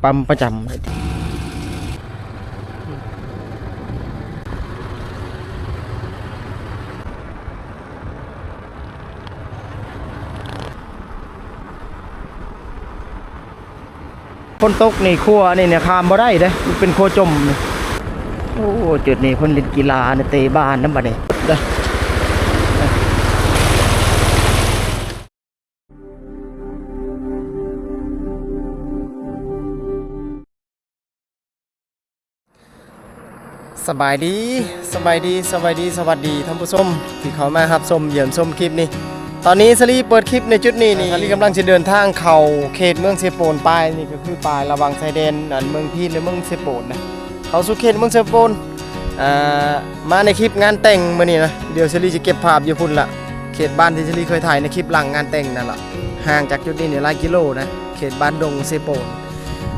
ປ້ຳປະຈຳ. ຝົນຕົກນີ້ຂົວນີ້ນະ ຂ້າມບໍ່ໄດ້ເດ້ ມັນເປັນຂົວຈົມ. ໂອ້ ຈຸດນີ້ເພິ່ນຫຼິ້ນກິລານະ ເຕະບານນຳບັດນີ້. ສະບາຍດີ ສະບາຍດີ ສະບາຍດີ ສະຫວັດດີທ່ານຜູ້ຊົມທີ່ເຂົ້າມາຮັບຊົມຢ້ຽມຊົມຄລິບນີ້. ຕອນນີ້ສາລີເປີດຄລິບໃນຈຸດນີ້ນີ້ ສາລີກຳລັງຊິເດີນທາງເຂົ້າເຂດເມືອງເຊໂປນ ປາຍນີ້ກໍຄືປາຍລະຫວ່າງຊາຍແດນ ອັນ ເມືອງພີນ ແລະ ເມືອງເຊໂປນນະ ເຂົ້າສູ່ເຂດເມືອງເຊໂປນ. ອ່າ ມາໃນຄລິບງານແຕ່ງມື້ນີ້ນະ ດຽວສາລີຈະເກັບພາບຢູ່ພຸ້ນລະ ເຂດບ້ານທີ່ສາລີເຄີຍຖ່າຍໃນຄລິບຫຼັງງານແຕ່ງນັ້ນລະ ຫ່າງຈາກຈຸດນີ້ນີ້ຫຼາຍກິໂລນະ ເຂດບ້ານດົງເຊໂປນ.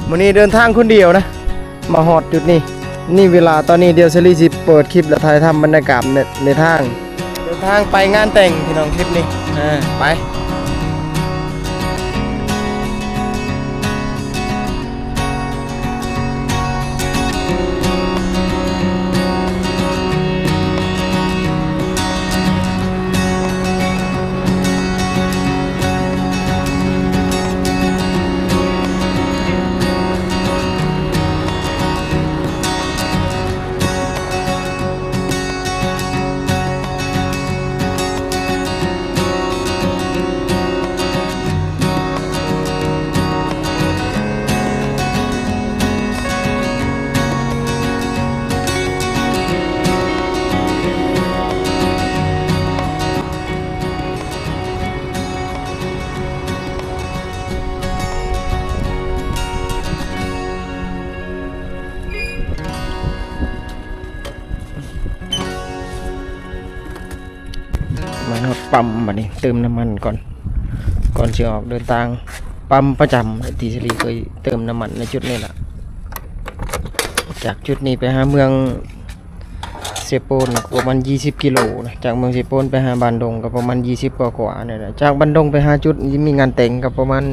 ມື້ນີ້ເດີນທາງຄົນດຽວນະ ມາຮອດຈຸດນີ້. ນີ້ເວລາຕອນນີ້ ດຽວສາລີຊິເປີດຄລິບ ແລະ ຖ່າຍທຳບັນຍາກາດໃນ ໃນທາງ ເດີນທາງໄປງານແຕ່ງພີ່ນ້ອງ ຄລິບນີ້. ເອີ ໄປ. ມາຮອດປ້ຳບັດນີ້ ເຕີມນ້ຳມັນກ່ອນ ກ່ອນຊິອອກເດີນທາງ. ປ້ຳປະຈຳທີ່ສາລີເຄີຍເຕີມນ້ຳມັນໃນຈຸດນີ້ລະ. ຈາກຈຸດນີ້ໄປຫາເມືອງເຊໂປນປະມານຊາວກິໂລນະ ຈາກເມືອງເຊໂປນໄປຫາບ້ານດົງກໍປະມານຊາວກວ່າໆນີ້ແຫຼະ. ຈາກບ້ານດົງໄປຫາຈຸດທີ່ມີງານແຕ່ງກໍປະມານ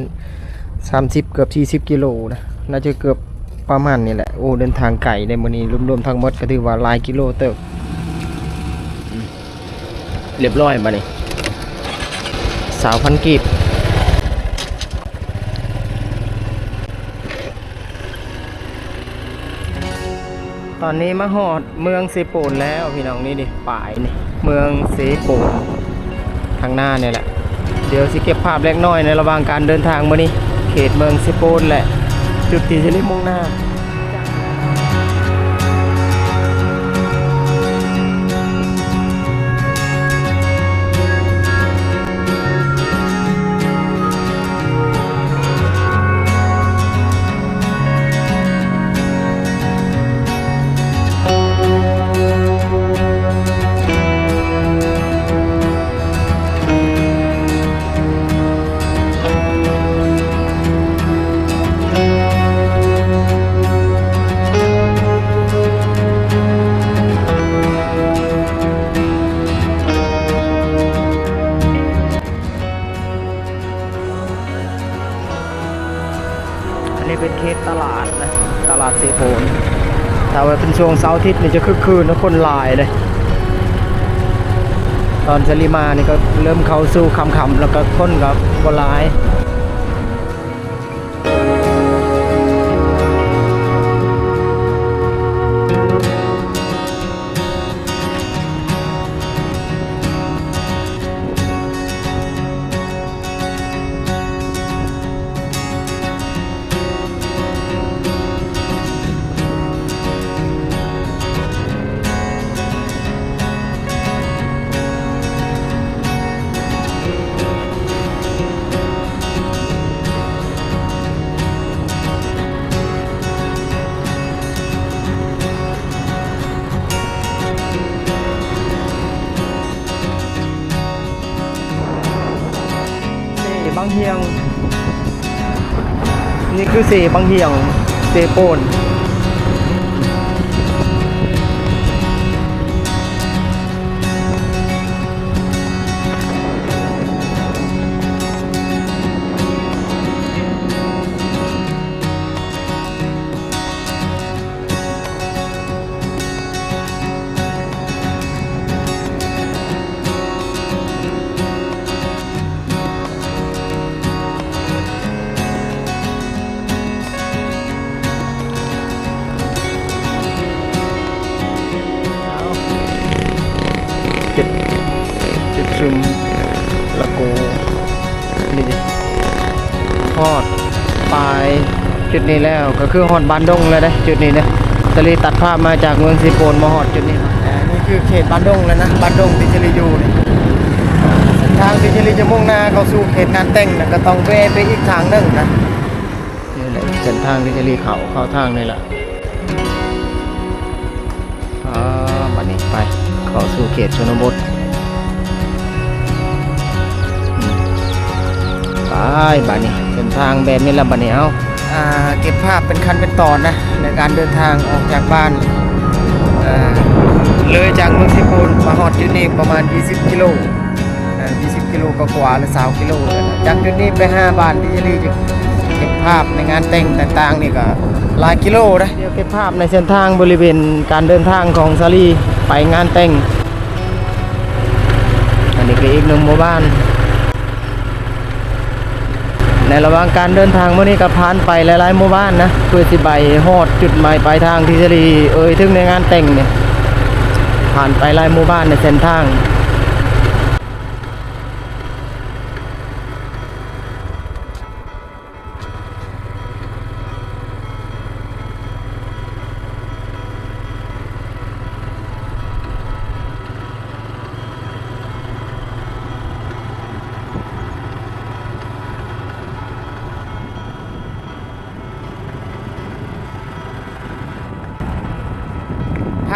ສາມສິບ ເກືອບສີ່ສິບກິໂລນະ ໜ້າຈະເກືອບປະມານນີ້ແຫຼະ. ໂອ້ ເດີນທາງໄກເດ້ມື້ນີ້ ລວມໆທັງໝົດກໍຖືວ່າຫຼາຍກິໂລເຕີບ. ອືມ ລຽບຮ້ອຍບາດນີ້ ຊາວພັນກີບ. ຕອນນີ້ມາຮອດເມືອງເຊໂປນແລ້ວພີ່ນ້ອງ. ນີ້ເດ້ ປາຍນີ້ ເມືອງເຊໂປນ ທາງໜ້ານີ້ແຫຼະ. ດຽວຊິເກັບພາບເລັກນ້ອຍໃນລະຫວ່າງການເດີນທາງມື້ນີ້ ເຂດເມືອງເຊໂປນ ແລະ ຈຸດທີ່ສາລີມຸ່ງໜ້າ. ອັນນີ້ເປັນເຂດຕະຫຼາດນະ ຕະຫຼາດເຊໂປນ. ຖ້າວ່າເປັນຊ່ວງເສົາອາທິດນີ້ຈະຄຶກຄື້ນນະ ຄົນຫຼາຍເດ້. ຕອນສາລີມານີ້ກໍເລີ່ມເຂົ້າສູ່ຄ່ຳໆ ແລ້ວກໍຄົນກໍບໍ່ຫຼາຍ. ເຊບັງຮຽງ ນີ້ຄືເຊບັງຮຽງ ເຊໂປນ. ເ ຮອດປາຍຈຸດນີ້ແລ້ວ ກໍຄືຮອດບ້ານດົງແລ້ວເດ້ ຈຸດນີ້ເດ້. ສາລີຕັດພາບມາຈາກເມືອງເຊໂປນມາຮອດຈຸດນີ້. ເອີ ນີ້ຄືເຂດບ້ານດົງແລ້ວນະ ບ້ານດົງທີ່ສາລີຢູ່ນີ້. ເສັ້ນທາງທີ່ສາລີຈະມຸ່ງໜ້າເຂົ້າສູ່ເຂດງານແຕ່ງນະ ກໍຕ້ອງແວ່ໄປອີກທາງໜຶ່ງນະ. ນີ້ແຫຼະເສັ້ນທາງທີ່ສາລີເຂົ້າ ເຂົ້າທາງນີ້ລະ. ອ່າ ບັດນີ້ໄປ ເຂົ້າສູ່ເຂດຊົນນະບົດ. ອືມ ໄປ ບັດນີ້ເສັ້ນທາງແບບນີ້ລະ ບັດນີ້ເຮົາ ອ່າ ເກັບພາບເປັນຂັ້ນເປັນຕອນນະ ໃນການເດີນທາງອອກຈາກບ້ານ. ເອີ ເລີຍຈາກເມືອງເຊໂປນມາຮອດຈຸດນີ້ປະມານຊາວກິໂລ. ເອີ ຊາວກິໂລກວ່າໆ ຫຼື ຊາວກິໂລ. ຈາກຈຸດນີ້ໄປຫາບ້ານທີ່ສາລີຈະເກັບພາບໃນງານແຕ່ງຕ່າງໆ ນີ້ກໍຫຼາຍກິໂລເດ້. ດຽວເກັບພາບໃນເສັ້ນທາງບໍລິເວນການເດີນທາງຂອງສາລີໄປງານແຕ່ງ. ອັນນີ້ກໍອີກໜຶ່ງໝູ່ບ້ານ. ໃນລະຫວ່າງການເດີນທາງມື້ນີ້ກໍຜ່ານໄປຫຼາຍໆໝູ່ບ້ານນະ ເພື່ອຊິໄປຮອດຈຸດໝາຍປາຍທາງທີ່ສາລີເອີ່ຍເຖິງໃນງານແຕ່ງນີ້. ຜ່ານໄປຫຼາຍໝູ່ບ້ານໃນເສັ້ນທາງ.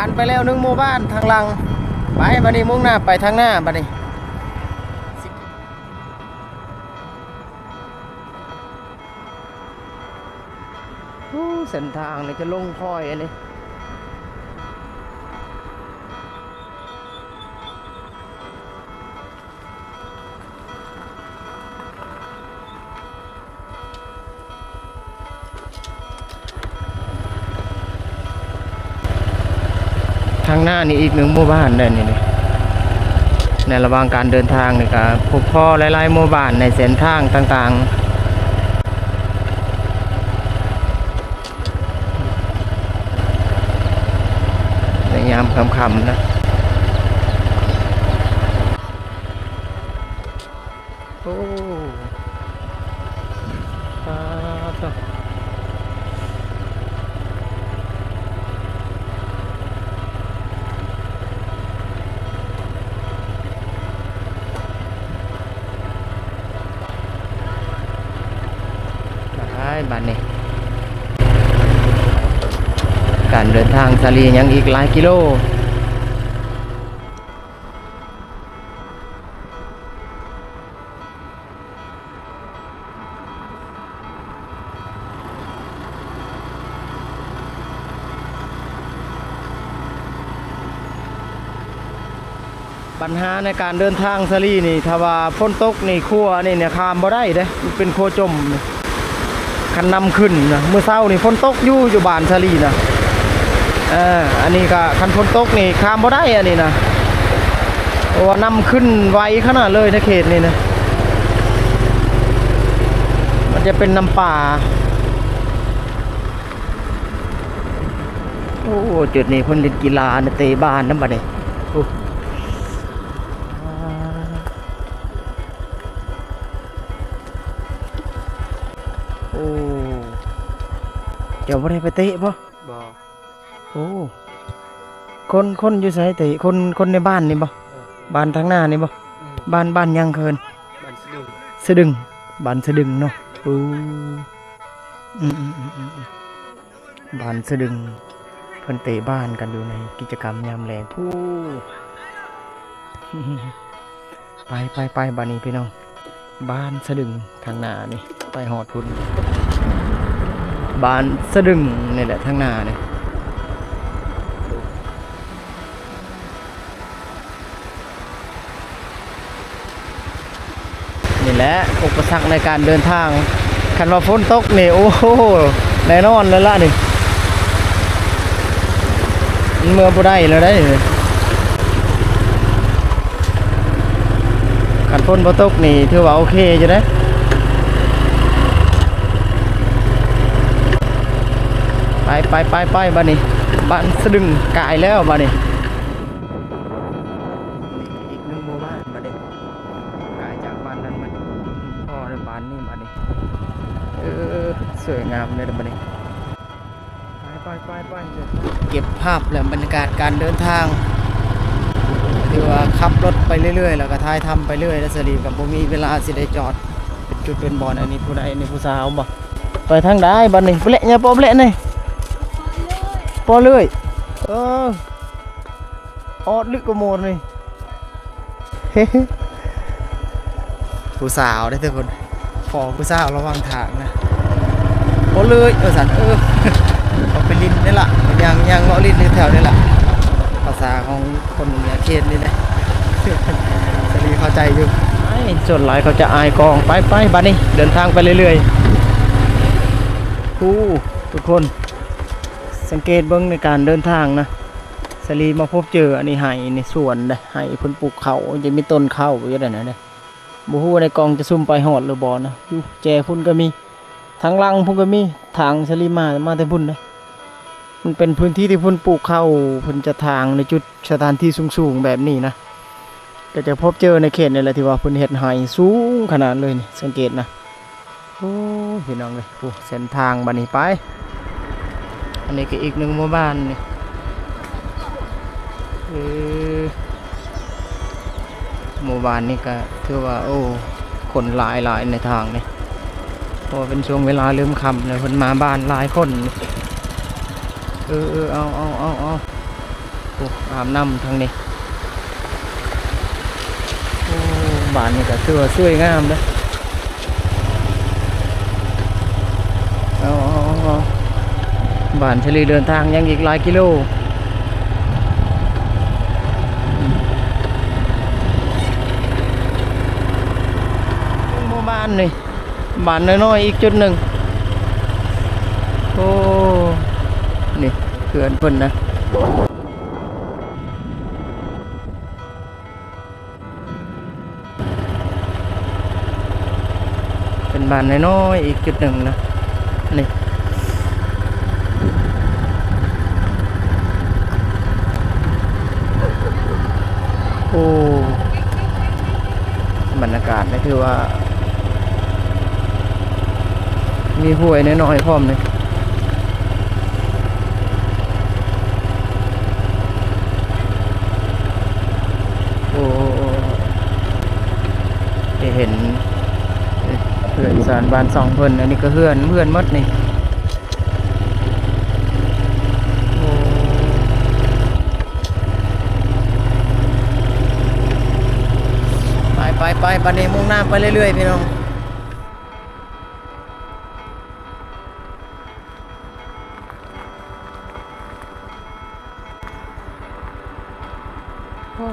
ຜ່ານໄປແລ້ວໜຶ່ງໝູ່ບ້ານທາງຫຼັງ. ໄປ ບັດນີ້ມຸ່ງໜ້າໄປທາງໜ້າບັດນີ້. ໂອ້ ເສັ້ນທາງນີ້ຈະລົງຄອຍອັນນີ້. ທາງໜ້ານີ້ອີກໜຶ່ງໝູ່ບ້ານເດ້ນີ້. ໃນລະຫວ່າງການເດີນທາງນີ້ກໍພົບພໍ້ຫຼາຍໆໝູ່ບ້ານໃນເສັ້ນທາງຕ່າງໆ ໃນຍາມຄ່ຳໆນະ. ໂອ້ ປາດໂທ້ ໄປບາດນີ້ ການເດີນທາງສາລີຍັງອີກຫຼາຍກິໂລ. ບັນຫາໃນການເດີນທາງສາລີນີ້ ຖ້າວ່າຝົນຕົກນີ້ ຂົວນີ້ນະ ຂ້າມບໍ່ໄດ້ເດ້ ມັນເປັນຂົວຈົມ. ຄັນນ້ຳຂຶ້ນນະ ມື້ເຊົ້ານີ້ຝົນຕົກຢູ່ ຢູ່ບ້ານສາລີນະ. ເອີ ອັນນີ້ກະຄັນຝົນຕົກນີ້ຂ້າມບໍ່ໄດ້ ອັນນີ້ນະ ເພາະວ່ານ້ຳຂຶ້ນໄວຂະໜາດເລີຍໃນເຂດນີ້ນະ. ມັນຈະເປັນນ້ຳປ່າ. ໂອ້ ຈຸດນີ້ເພິ່ນຫຼິ້ນກິລານະ ເຕະບານນຳບັດນີ້. ໂອ້ ໂອ້ ເຈົ້າບໍ່ໄດ້ໄປເຕະບໍ່? ບໍ່. ໂອ້ ຄົນ ຄົນຢູ່ໃສເຕະ? ຄົນ ຄົນໃນບ້ານນີ້ບໍ່? ເອີ ບ້ານທາງໜ້ານີ້ບໍ່? ເອີ ບ້ານ ບ້ານຫຍັງເອີ້ນ? ບ້ານສະດຶງ. ສະດຶງ ບ້ານສະດຶງເນາະ. ໂອ້ ອືມໆ ບ້ານສະດຶງ ເພິ່ນເຕະບານກັນຢູ່ໃນກິດຈະກຳຍາມແລງ. ໂອ້ ໄປ ໄປ ໄປ ບາດນີ້ພີ່ນ້ອງ ບ້ານສະດຶງທາງໜ້ານີ້ ໄປຮອດພຸ້ນ ບ້ານສະດຶງນີ້ແຫຼະທາງໜ້ານີ້. ນີ້ແຫຼະອຸປະສັກໃນການເດີນທາງ ຄັນວ່າຝົນຕົກນີ້ ໂອ້ໂຫ ແນ່ນອນແລ້ວລະນີ້ ມັນເມືອບໍ່ໄດ້ແລ້ວໄດ໋. ຄັນຝົນບໍ່ຕົກນີ້ຖືວ່າໂອເຄຢູ່ເດ້. ໄປ ໄປ ໄປ ໄປ ບາດນີ້ ບ້ານສະດຶງກາຍແລ້ວບາດນີ້. ນີ້ອີກໜຶ່ງໝູ່ບ້ານບາດນີ້ ກາຍຈາກບ້ານນັ້ນມາພໍ້ໃນບ້ານນີ້ບາດນີ້. ສວຍງາມເດ້ບັດນີ້. ໄປໆໆໆ ເກັບພາບ ແລະ ບັນຍາກາດການເດີນທາງ ຖືວ່າຂັບລົດໄປເລື້ອຍໆ ແລ້ວກໍຖ່າຍທຳໄປເລື້ອຍ ແລ້ວສາລີກໍບໍ່ມີເວລາຊິໄດ້ຈອດເປັນຈຸດເປັນບ່ອນ. ອັນນີ້ຜູ້ໃດ? ອັນນີ້ຜູ້ສາວບໍ່? ໄປທາງໃດບັດນີ້? ເປະຍາປອບເລະນີ້ ປອເລີຍ. ເອີ ອອດລຶກກວ່າໝູ່ນີ້. ຜູ້ສາວເດ້ທຸກຄົນ ພໍ້ຜູ້ສາວລະຫວ່າງທາງນະ. ບໍ່ເລີຍ ເອີ ຊັ້ນ ເອີ ເຂົາໄປຫຼິ້ນນີ້ລະ ຍ່າງ ຍ່າງເລາະຫຼິ້ນຢູ່ແຖວນີ້ລະ ພາສາຂອງຄົນເຂດນີ້ແຫຼະ ສາລີເຂົ້າໃຈຢູ່. ສ່ວນຫຼາຍເຂົາຈະອາຍກ້ອງ. ໄປໆ ບັດນີ້ເດີນທາງໄປເລື້ອຍໆ. ໂອ້ ທຸກຄົນ ສັງເກດເບິ່ງໃນການເດີນທາງນະ ສາລີມາພົບເຈີອັນນີ້ໄຮ່ໃນສວນເດ້ ໄຮ່ເພິ່ນປູກເຂົ້າ ຈະມີຕົ້ນເຂົ້າຢູ່ໃນນັ້ນເດ້. ບໍ່ຮູ້ໃນກ້ອງຈະຊູມໄປຮອດຫຼືບໍ່ນະ. ຢູ່ແຈພຸ້ນກໍມີ ທາງຫຼັງພຸ້ນກໍມີ. ທາງສາລີມາ ມາແຕ່ພຸ້ນເດ້. ມັນເປັນພື້ນທີ່ທີ່ເພິ່ນປູກເຂົ້າ ເພິ່ນຈະຖາງໃນຈຸດສະຖານທີ່ສູງໆແບບນີ້ນະ. ກໍຈະພົບເຈີໃນເຂດນີ້ແຫຼະ ທີ່ວ່າເພິ່ນເຮັດໄຮ່ສູງຂະໜາດເລີຍນີ້ ສັງເກດນະ. ໂອ້ຍ ພີ່ນ້ອງເອີຍ ໂອ້ ເສັ້ນທາງບັດນີ້ໄປ. ອັນນີ້ກໍອີກໜຶ່ງໝູ່ບ້ານນີ້ ເອີ ໝູ່ບ້ານນີ້ກໍຖືວ່າ ໂອ້ ຄົນຫຼາຍໆໃນທາງນີ້ ເພາະວ່າເປັນຊ່ວງເວລາເລີ່ມຄ່ຳແລ້ວ ເພິ່ນມາບ້ານຫຼາຍຄົນ. ເອີໆ ເອົາໆໆໆ ໂອ້ ອາບນ້ຳທາງນີ້. ໂອ້ ບ້ານນີ້ກໍຖືວ່າສວຍງາມເດ້. ເອົາໆໆໆ ບ້ານສາລີເດີນທາງຍັງອີກຫຼາຍກິໂລ. ໝູ່ບ້ານນີ້ ບ້ານນ້ອຍໆອີກຈຸດໜຶ່ງ. ໂອ້ ນີ້ເຮືອນເພິ່ນນະ ເປັນບ້ານນ້ອຍໆອີກຈຸດໜຶ່ງນະ ນີ້. ໂອ້ ບັນຍາກາດນີ້ຖືວ່າມີຫ້ວຍນ້ອຍໆພ້ອມນີ້. ໂອ້ ໄດ້ເຫັນເຮືອນຊານບ້ານຊ່ອງເພິ່ນ. ອັນນີ້ກໍເຮືອນ ເຮືອນໝົດນີ້. ໂອ້ ໄປໆໆ ບັດນີ້ມຸ່ງໜ້າໄປເລື້ອຍໆ ພີ່ນ້ອງ. ໂອ້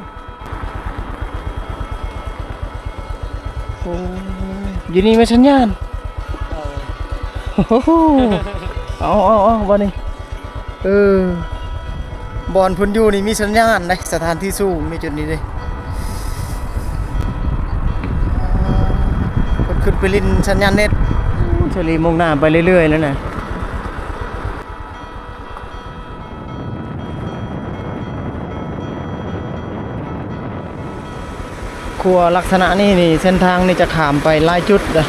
ໂອ້ ຢູ່ນີ້ມີສັນຍານ. ເອີ ໂອ້ໂຫ ເອົາໆໆ ບັດນີ້ ເອີ ບ່ອນເພິ່ນຢູ່ນີ້ມີສັນຍານເດ້ ສະຖານທີ່ສູງໃນຈຸດນີ້ເດ້. ເພິ່ນຂຶ້ນໄປຫຼິ້ນສັນຍານເນັດ. ໂອ້ ສາລີມຸ່ງໜ້າໄປເລື້ອຍໆແລ້ວນະ. ຂົວລັກສະນະນີ້ນີ້ ເສັ້ນທາງນີ້ຈະຂ້າມໄປຫຼາຍຈຸດເດີ້.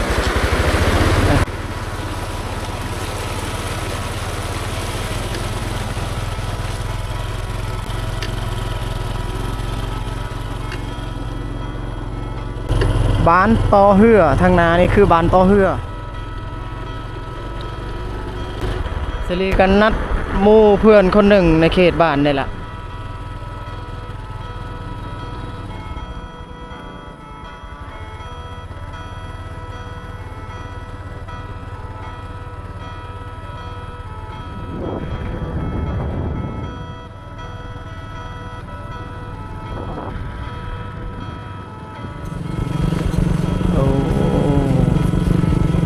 ບ້ານຕໍ່ເຮືອ ທາງໜ້ານີ້ຄືບ້ານຕໍ່ເຮືອ. ສາລີກໍນັດໝູ່ເພື່ອນຄົນໜຶ່ງໃນເຂດບ້ານນີ້ລະ. ໂອ້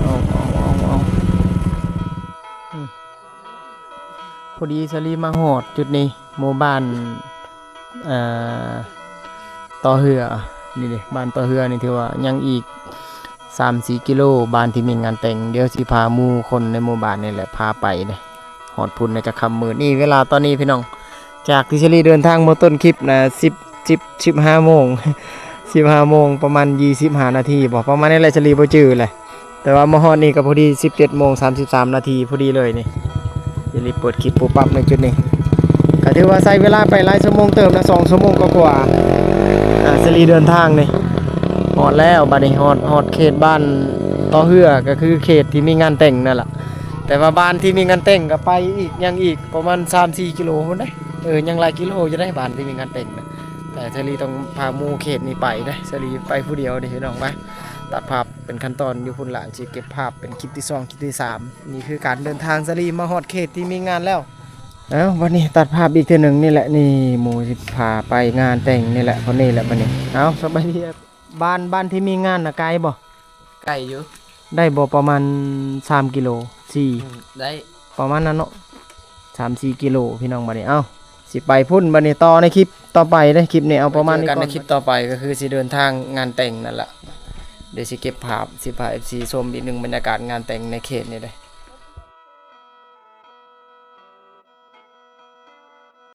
ເອົາ ເອົາ ເອົາ ເອົາ ອືມ ພໍດີສາລີມາຮອດຈຸດນີ້ ໝູ່ບ້ານ ເອີ ຕໍ່ເຮືອ ນີ້ເດ້ ບ້ານຕໍ່ເຮືອນີ້ ຖືວ່າຍັງອີກສາມສີ່ກິໂລ ບ້ານທີ່ມີງານແຕ່ງ. ດຽວຊິພາໝູ່ຄົນໃນໝູ່ບ້ານນີ້ແຫຼະ ພາໄປເດ້. ຮອດພຸ້ນໜ້າຈະຄ່ຳມືດ. ນີ້ເວລາຕອນນີ້ພີ່ນ້ອງ ຈາກທີ່ສາລີເດີນທາງມາຕົ້ນຄລິບນະ ສິບ ສິບ ສິບຫ້າໂມງ ສິບຫ້າໂມງ ປະມານຊາວຫ້ານາທີບໍ ປະມານນີ້ແຫຼະ ສາລີບໍ່ຈື່ແຫຼະ. ແຕ່ວ່າມາຮອດນີ້ກໍພໍດີສິບເຈັດໂມງສາມສິບສາມນາທີພໍດີເລີຍນີ້. ສາລີເປີດຄລິບປຸບປັບໃນຈຸດນີ້ ກໍຖືວ່າໃຊ້ເວລາໄປຫຼາຍຊົ່ວໂມງເຕີບນະ ສອງຊົ່ວໂມງກວ່າໆ. ອາ ສາລີເດີນທາງນີ້ ຮອດແລ້ວ ບັດນີ້ຮອດ ຮອດເຂດບ້ານຕໍ່ເຮືອ ກໍຄືເຂດທີ່ມີງານແຕ່ງນັ້ນລະ. ແຕ່ວ່າບ້ານທີ່ມີງານແຕ່ງກໍໄປອີກ ຍັງອີກປະມານສາມສີ່ກິໂລພຸ້ນເດ້. ເອີ ຍັງຫຼາຍກິໂລຢູ່ເດ້ ບ້ານທີ່ມີງານແຕ່ງນະ. ແຕ່ສາລີຕ້ອງພາໝູ່ເຂດນີ້ໄປເດ້ ສາລີໄປຜູ້ດຽວເດ້ພີ່ນ້ອງ. ມາຕັດພາບ ເປັນຂັ້ນຕອນຢູ່ພຸ້ນລະ ຊິເກັບພາບເປັນຄລິບທີສອງ ຄລິບທີສາມ. ນີ້ຄືການເດີນທາງສາລີມາຮອດເຂດທີ່ມີງານແລ້ວ. ເອົ້າ ວັນນີ້ຕັດພາບອີກເທື່ອໜຶ່ງນີ້ແຫຼະ ນີ້ໝູ່ຊິພາໄປງານແຕ່ງນີ້ແຫຼະ ຄົນນີ້ແຫຼະບັດນີ້. ເອົ້າ ສະບາຍດີ. ບ້ານ ບ້ານທີ່ມີງານນະໄກບໍ່? ໄກຢູ່. ໄດ້ບໍ່ປະມານສາມກິໂລ ສີ່ ອືມ ໄດ້ ປະມານນັ້ນເນາະ ສາມສີ່ກິໂລພີ່ນ້ອງ. ບັດນີ້ ເອົ້າ ຊິໄປພຸ້ນ ບັດນີ້ຕໍ່ໃນຄລິບຕໍ່ໄປເດ້. ຄລິບນີ້ເອົາປະມານນີ້ກ່ອນ ໃນຄລິບຕໍ່ໄປກໍຄືຊິເດີນທາງງານແຕ່ງນັ້ນລະ. ດຽວຊິເກັບພາບ ຊິພາເອັຟຊີຊົມອີກໜຶ່ງບັນຍາກາດງານແຕ່ງໃນເຂດນີ້ເດ້.